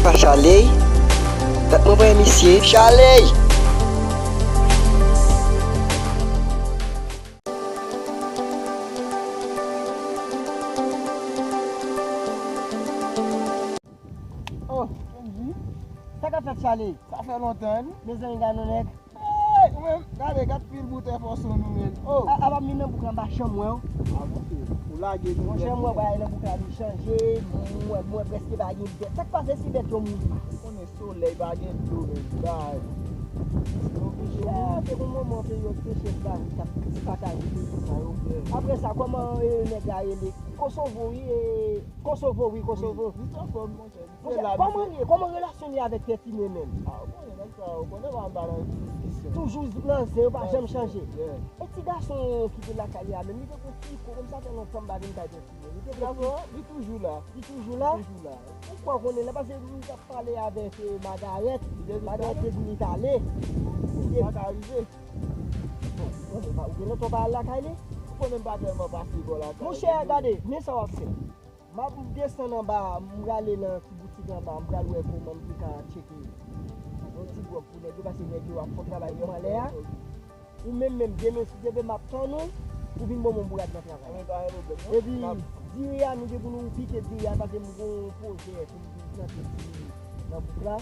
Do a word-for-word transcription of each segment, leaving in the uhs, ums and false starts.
Pa Chaley. Dat mwen pa wè misye. Chaley! Oh, Kenji. Sa k ap fèt, Chaley? Sa fè lontan, wi. Mezanmi, gade yon nèg. Hey, ou menm, gade, gad pil boutèy fòson nou, men. Oh. A, apa m vin nan bouk la, m pa janm wè w. Ah, monchè, ou lage nou. Monchè, m wè bagay nan bouk la vin chanje, m wè, m wè prèske pa gen bèt. Sa k pase si bèt yo mouri? Ou konnen solèy pa gen dlo, men. Bay. Monchè, te gon moman peryòd sechez la, wi, t ap pataje peyi sa yo. Apre sa, kòman, eh, nèg la rele? Kosovo, wi, eh, Kosovo, wi, Kosovo. Wi, li t anfòm, monchè. Monchè, kòman li ye? Kòman relasyon li avèk Tètine menm? Ah, ou konnen nèg sa yo, ou konnen pa m pa nan diskisyon. Toujou nan zen, yo pa janm chanje. Yeah. E ti gason ki te lakay li a menm, li te gon ti ko, menm sa fè lontan m pa vin kay Tètine. Li te gon ti gason, li toujou la. Li toujou la? Li toujou la. Ou kwè w konnen la, paske m t ap pale avèk, eh, Magarèt. Magarèt te di li t ale. Sa ka rive. Bon, ou konnen pa, ou gen lontan w pa al lakay li? Ou konnen m pa tèlman pase bò lakay li. Monchè, gade, men sa w ap fè. M ap desann anba a, m prale nan ti boutik anba a, m pral wè kòman m te ka tcheke yon ti gwòg pou nèg yo, paske nèg yo ap fè yon travay menm anlè a. Ou menm menm, demen si Dye vle, m ap tann ou, ou vin ban mwen yon bourad nan travay. Anben, pa gen pwoblèm, non. Epi, diri a, nou gen pou nou pike diri a, paske m gen yon pwojè pou m vin plante diri nan bouk la.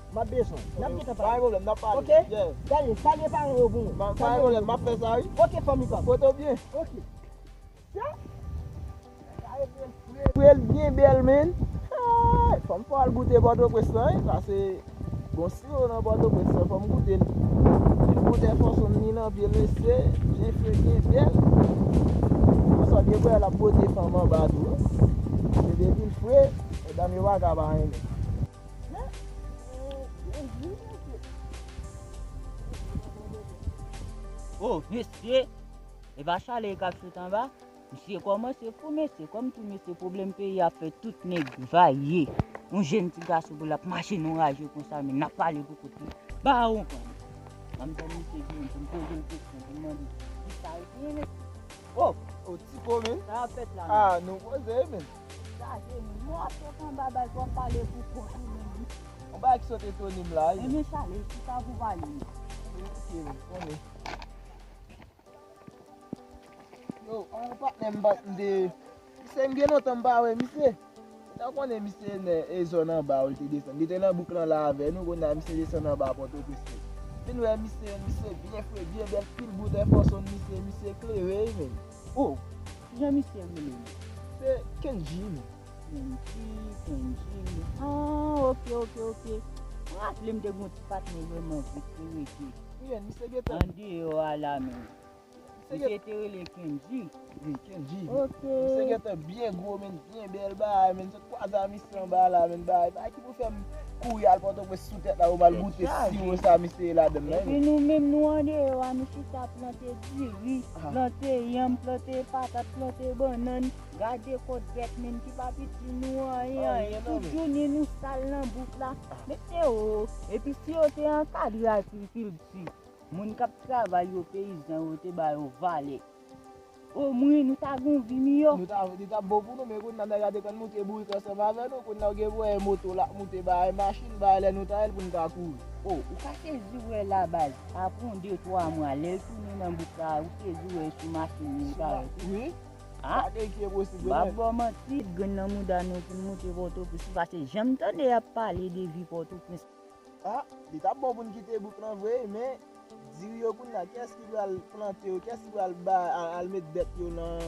M ap bezwen. N ap gentan pale. Pa gen pwoblèm, n ap pale. Ok? Yeah. Gade, salye paran yo pou mwen. Pa, pa gen pwoblèm, m ap fè sa, wi. Ok, fanmi pa m. Kote w byen? Ok. Sa? Fre l byen bèl, men. Hey, fò m fè w al goute Pòtoprens lan, wi, paske gon siwo nan Pòtoprens lan, fò m goute l. Li goute fòson ni nan pye l, mesye, byen fre, byen bèl. Konsa, gen bwè l ap bote fanm anba tou, wi. Se depi l fre, medam yo pa ka pa renmen. Oh, mesye! E pa Chaley k ap sot anba? Misye kòmanse fou, mesye. Kòm tou, mesye, pwoblèm peyi a fè tout nèg vaye. Yon jèn ti gason pou l ap mache nan raje konsa, men n ap pale pou kont li. Ba a ou konn. Ban m tann misye vini pou m poze l kesyon, pou m mande kisa l genyen, mesye. Oh! Oh, Tiko, men. Sa ap fèt la, men. Ah, nou poze, men. Sa se moun. Nou ap sot anba baz, w ap pale pou kont ou, men. Yon bagay ki sot etone m la, wi. Enben, Chaley, chita pou pale. Ok, men, konnen. Yo, an patnè m pa t de. Misye, m gen lontan m pa wè misye. Ou ta konnen misye nan, e, zòn anba ou l te desann. Li te nan bouk lan la avè nou, kounye a misye desann anba Pòtoprens. Vin wè misye, misye byen fre, byen bèl, pil boutèy fòson misye, misye klere wi menm. Oh, kijan misye rele menm? Se Kendji menm. Kendji, Kendji. Ah, ok, ok, ok. Mwen raple m te gen yon ti patnè vrèman vit, te rete andeyò a la menm. Misye te rele Kendji. Wi, Kendji. Ok. Misye gentan byen gwo, men, byen bèl bagay, men, sot kwaze a misye anba la, men, bagay, bagay ki pou fè m kouri al Pòtoprens sou tèt la pou m al goute siwo sa misye ye ladann nan. Epi nou menm, nou andeyò a, nou chita plante diri, plante yanm, plante patat, plante bannann. Gade kòd bèt, men, ki pa piti nou anyen, anyen. Tout jounen nou sal nan bouk la. Mesye o, epi si yo te ankadre agrikilte, moun k ap travay yo, peyizan yo te ba yo valè. Omwen nou ta gen yon vi miyò. Nou ta, li t ap bon pou nou, men kounye a nèg la te konn moute bourik ansanm avè nou, kounye a w gen pou wè moto l ap moute, bay machin, bay lè nou ta ye l pou n ka kouri. O, ou ka sezi wè la baz, apre yon de twa mwa, lè l tounen nan bouk la, ou sezi wè sou machin li parèt. Wi. Ah, sa te ki enposib, wi, men. M ap ba w manti, grenn nan mouda nou pou n moute Pòtoprens, ou pa se janm tande y ap pale de vi Pòtoprens. Ah, li t ap bon pou n kite bouk lan vre, men diri yo kounye a, kiyès ki pral plante yo, kiyès ki pral ba, al, al met bèt yo nan,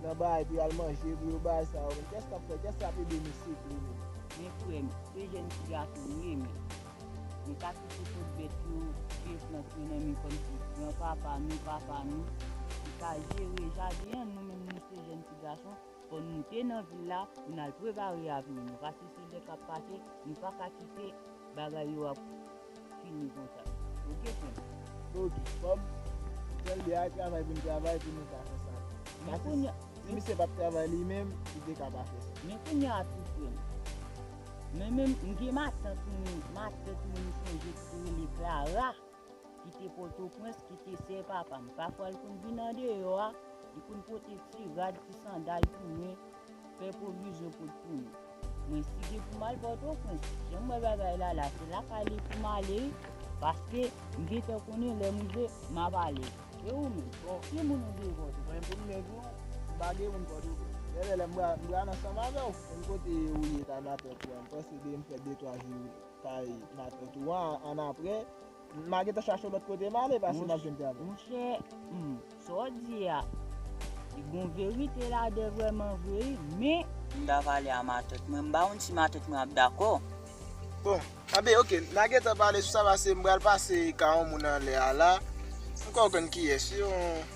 nan bagay pou y al manje, pou yo bay sa yo, men kiyès k ap fè, kiyès k ap ede nou sikle menm? Men frè m, se jèn ti gason m ye, men. Nou ka kite kot bèt yo, vye plant yo nan men kòmsi granpapa nou, papa nou, ki ka jere jaden an, nou menm nou se jèn ti gason, fò nou te nan vil la pou n al prepare avni nou, paske se lè k ap pase, nou pa ka kite bagay yo ap fini konsa. Oke, frè m? Oke, kòm jan l ye a, travay pou n travay, pou nou ka fè sa. Men kounye a, si misye p ap travay li menm, li te ka pa fè sa. Men kounye a tou, frè m. Men menm, m gen matant mwen, matant mwen, m sonje ki te rele Clara, ki te Pòtoprens, ki te sè papa m. Pafwa, l konn vin andeyò a, li konn pote ti rad, ti sandal pou mwen, fè pwovizyon pot pou mwen. Mwen, si gen pou m al Pòtoprens, jan m wè bagay la la, se lakay li pou m ale, paske m gentan konnen lè m rive, m ap ale. E ou menm? Bon, ki moun ou gen Pòtoprens? Mwen, pou m nèg ou, m pa gen moun Pòtoprens. Genlè lè m pral, m pral ansanm avè w. Menm kote ou ye, kay matant ou a, m panse de m fè de twa jou kay matant ou a, annapre, m a gentan chache yon lòt kote m ale, paske m ap jwenn travay. Monchè, hmm, sa w di a, li gon verite ladan vrèman vre, wi, men m ta pale a matant mwen, m pa konn si matant mwen ap dakò. Bon, anben, oke, n a gentan pale sou sa, paske m pral pase ka yon moun anlè a la. M kwè w konn kiyès, yon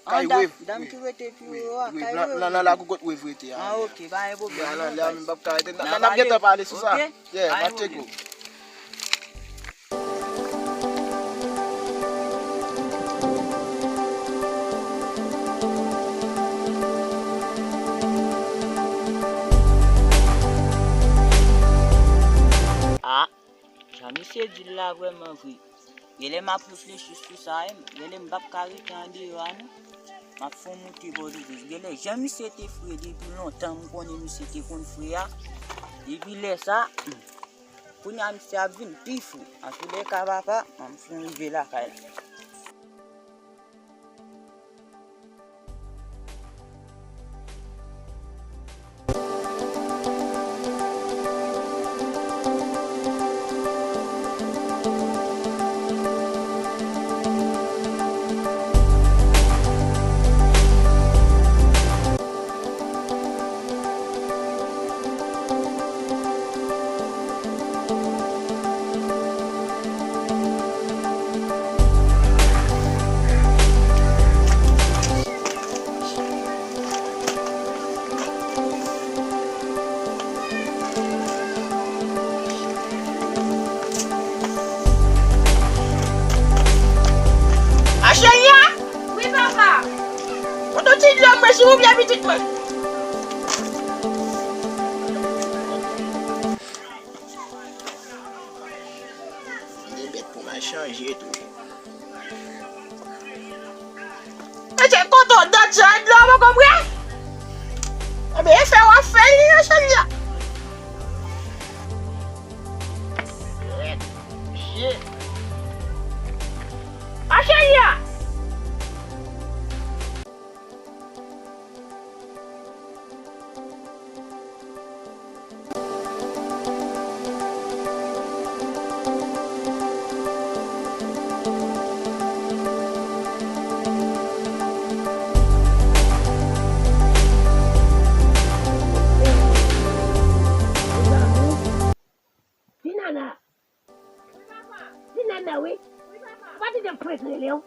kay Wave. Dam ki rete pi wo a, kay Wave. Nan, nan, nan lakou kot Wave rete a. Ah, oke, pa gen pwoblèm. Nan, nan, la, m p ap ka rete. N a, n ap gentan pale sou sa. Yeah, n ap tcheke w. Ah, jan misye di l la vrèman vre. Genlè m ap reflechi sou sa, wi. Genlè m p ap ka rete andeyò a, non. M ap fè yon moute Pòtoprens. Genlè jan misye te fre depi lontan, m konnen misye te konn fre a. Depi lè sa, hmm, kounye a misye ap vin pi fre. Antoulèka, papa, m ap fè yon rive lakay la. A cheri a? Wi, papa. Pote yon ti dlo mwen, silvouplè, pitit mwen. Li met pou mwen chanje tou. Mesye, kote w dat sa, dlo poko prè? Anben, e fè w ap fè li nan chèn li a. Mesye. A chèn li a. Ti Nana. Ti Nana, wi. Ou pa tande frèt rele w?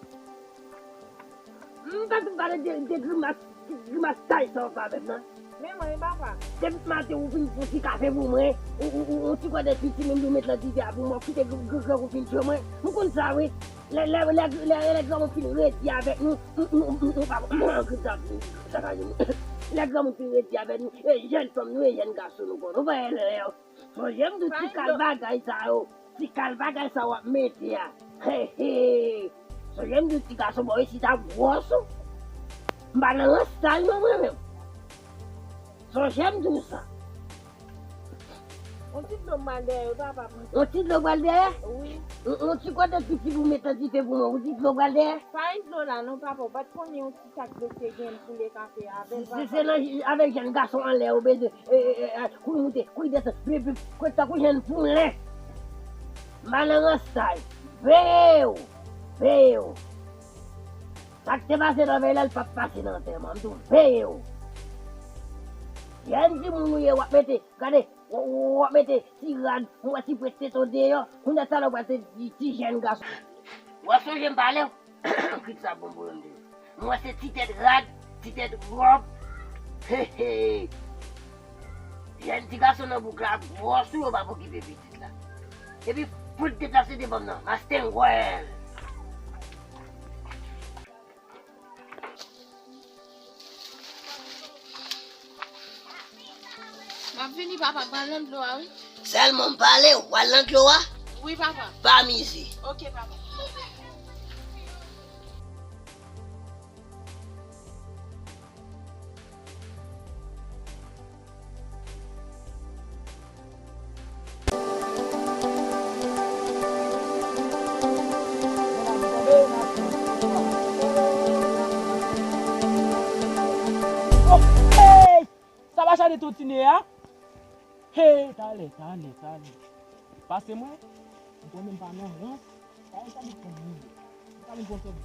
M pa t pale de, de grimas, grimas tay sa w fè avè m nan. Men mwen, papa. Depi maten ou vin fè yon ti kafe pou mwen, ou, ou, ou, ou ti kwè de piti menm ou met nan dife a pou mwen, ou kite gr-, gr-, grangou vin tchwe mwen. M konn sa, wi. Lè, lè, lè, lè, lè granmoun fin redi avèk nou, nou, nou, nou, nou pa, mwen, sa, sa ka di nou. Lè granmoun fin redi avèk nou, e jèn fanm nou, e jèn gason nou, bon, nou pa erè. Sonje m di w ti kal bagay sa yo. Ti kal bagay sa w ap mete a. He, he. Sonje m di w ti gason bò isit ap gwòs ou. M pa nan rans sa l non mwen menm. Sonje m di w sa. On ti dlo m al dèyè wi papa pou. On ti dlo pral dèyè? Wi. On, on ti kote piti pou met nan dife pou mwen. On ti dlo pral dèyè? Pa yon dlo la non papa, ou pa t konnen yon ti sak dlo te gen pou le kafe avè l papa. Se, se nan, avèk jèn gason anlè ou bezwen. E, e, e, e, kouri moute, kouri desann, bip, bip, kouri tankou jèn poulen. M pa nan rans sa yo. Veye w! Veye w! Sa k te pase nan vèy la, l p ap pase nan antèman. M di w, veye w! Jèn timoun ou ye, w ap mete, gade, w, w, w ap mete ti rad, yon ti pwet teton deyò. Kounye a talè w pral se ti, ti jèn gason. W ap sonje m pale w? Kit sa bon pou yo m di. Mwen se ti tèt rad, ti tèt wòb. He, he. Jèn ti gason nan bouk la ap gwòs ou yo p ap okipe pitit la. Epi fout deplase devan m nan. Mastengwèl. M ap vini, papa, m al nan dlo a, wi. Sèlman m pale, w al nan dlo a? Wi, papa. Pa mize. Oke, papa. Kontinye a. Hey, talè, talè, talè. Pase mwen, m konnen m pa nan rans. Talè, talè, talè. Talè, talè, talè.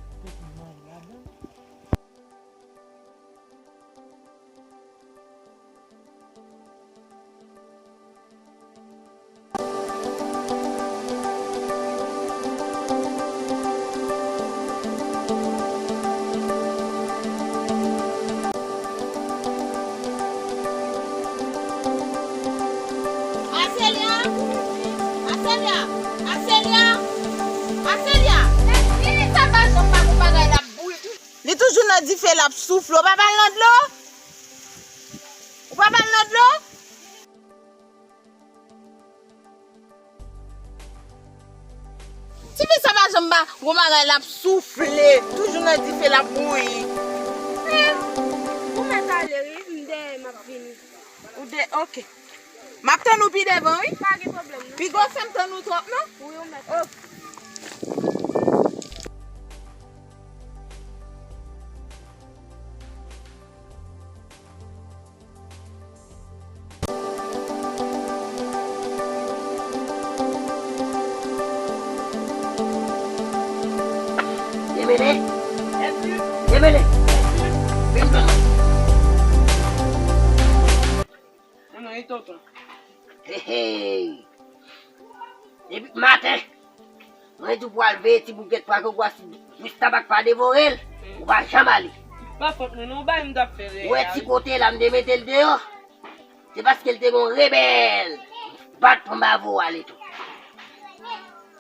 Aselya! Aselya! Aselya! Aselya! Epi sa pa janm pa gon bagay l ap bouyi. Li toujou nan dife l ap soufle. Ou pa ba l nan dlo? Ou pa ba l nan dlo? Tifi sa pa janm ba gon bagay l ap soufle. Toujou nan dife l ap bouyi. Eh, ou mèt ale wi, m dèyè m ap vini. Ou de, ok. M ap tann ou pi devan, wi. Pa gen pwoblèm, non. Piga w fè m tann ou twòp, non? Wi, ou mèt. Ok. Demele! Demele! Vin pran mwen. Mwen, e tonton. Hey, hey. Depi maten, mwen di w pou al veye ti boukèt pwa ke w a si plis tabak pa devore l, ou pa janm ale. Pa fòt mwen, non, bay m t ap fè reyèl. Ou wè ti kote la, m te mete l deyò. Se paske l te gon rebèl. Bat pou m ba vo ale tou.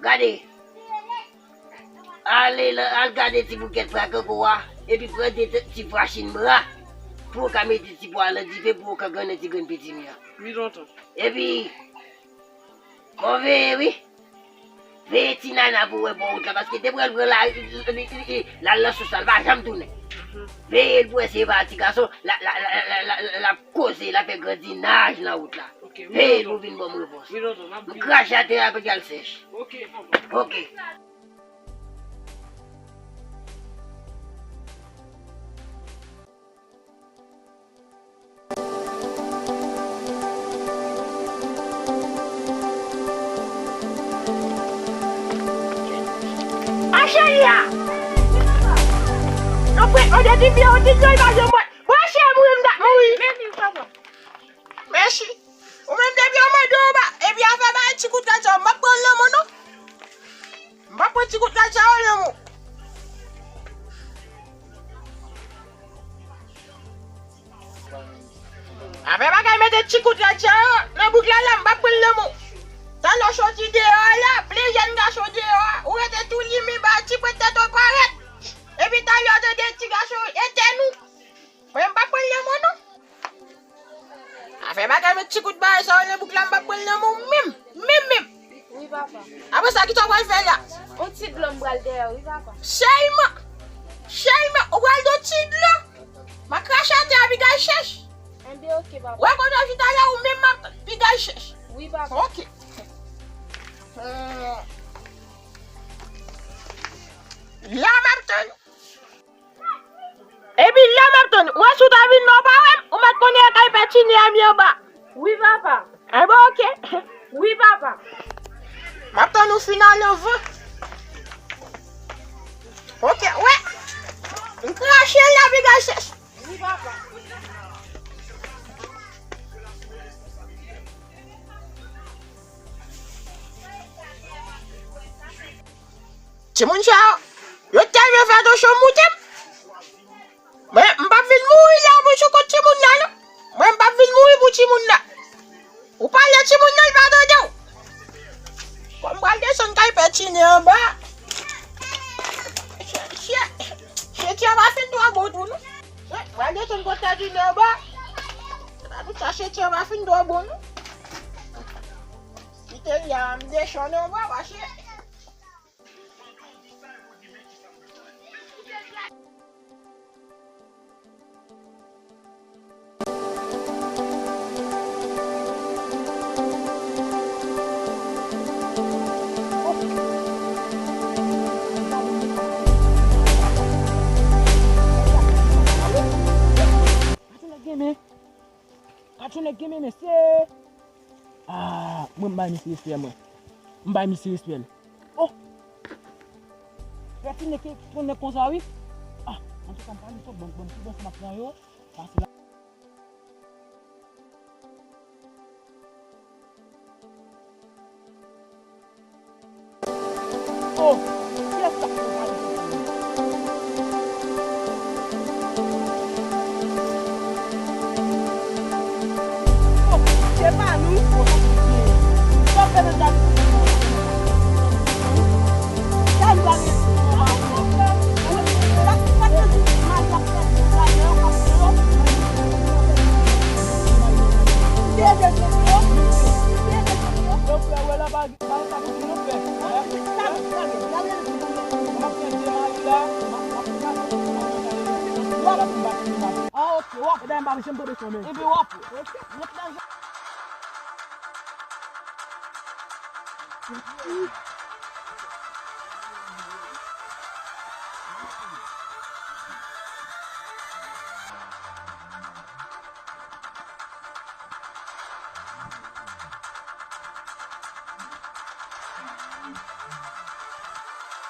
Gade. Ale la, al gade ti boukèt pwa ke w a, epi pran de ti, ti pwa chin bra, pou w ka mete ti pwa nan dife, pou w ka grenn ti grenn pitimi an. Wi, tonton. Epi, bon, veye, wi. Veye ti nana pou wè bò wout la, paske depi l pran la, li, li, li, li, l al nan sous la, l pa janm tounen. Veye l pou wè si e pa ti gason, l a, l a, l ap koze, l ap fè grandinaj nan wout la. Ok, wi, tonton. Veye l pou vin ban m repons. Wi, tonton, m ap vini. M krache atè a, pou l al sèch. Ok, tonton. Ok. A cheri a! Yon frèt mande ti vye yon ti dlo, li pa janm bwè. Bon, cheri, mouri, m t ap mouri. Mèsi, papa. Mèsi. Ou menm depi yo mande w ba, epi afè bay ti kout rad sa, m p ap pran l nan men w non. M p ap pran ti kout rad sa yo nan men w. Afè bagay mete ti kout rad sa yo nan bouk la la, m p ap pran l nan men w. Talè w soti deyò a la, plizyè gason deyò a, ou rete tou limen ba ti pwent tèt ou parèt. Epi talè w tande ti gason etèn ou. Mwen, m p ap pran l nan men w non. Afè bagay met ti kout bagay sa yo nan bouk la, m p ap pran l nan men w menm. Menm, menm. Wi, papa. Apre sa, kisa w pral fè la? On ti dlo m pral dèyè, wi, papa. Sèlman. Sèlman, ou pral de ti dlo. M a krache atè a, piga chèch. Enben, ok, papa. Wè kote w chita la, ou menm m ap piga chèch. Wi, papa. Ok. Hmm. La, m ap tann ou. Epi la m ap tann ou. Ou wè si w ta vin la w pa wè m, ou mèt konnen e kay pè Tine a m ye anba. Wi, papa. Enben, ok. Wi, papa. M ap tann ou fin ale anvan. Ok, wè. M krache la, piga chèch. Wi, papa. Timoun sa yo, yo tèlman fè atansyon moute m. Mwen, m p ap vin mouri la pou sou kont timoun nan, non. Mwen, m p ap vin mouri pou timoun nan. Ou pale timoun nan, l pa tande w. Kòm m pral desann kay pè Tine anba. Chè, chè, chè, chè, chè, pa fin twò bon tou, non. Chè, m pral desann kòt pè Tine anba. Se pa tout sa, chè, chè, pa fin twò bon, non. Kite l la, m desann anba, paske Patron nèg gen men. Patron nèg Mesye. Ah, mwen m bay misye respè mwen. M bay misye respè l. Oh! Rèfine ki konnen konsa wi. Ah, antouka m pale sou bon, bon, ki bon sa m ap pran yo. Pase la. Oh, kiyès k ap fè pale konsa? Oh, se pa nou. Sa w fè nan dam? Dam la gen. Sa, sa k te di, mari ap fè pou gade yo, k ap fè yo. Te ede jwenn yo. Te ede jwenn yo. Yo fè wè la pa. Ah, ok, w ap. Ebyen, m pa janm tande son men. Ebyen, w ap.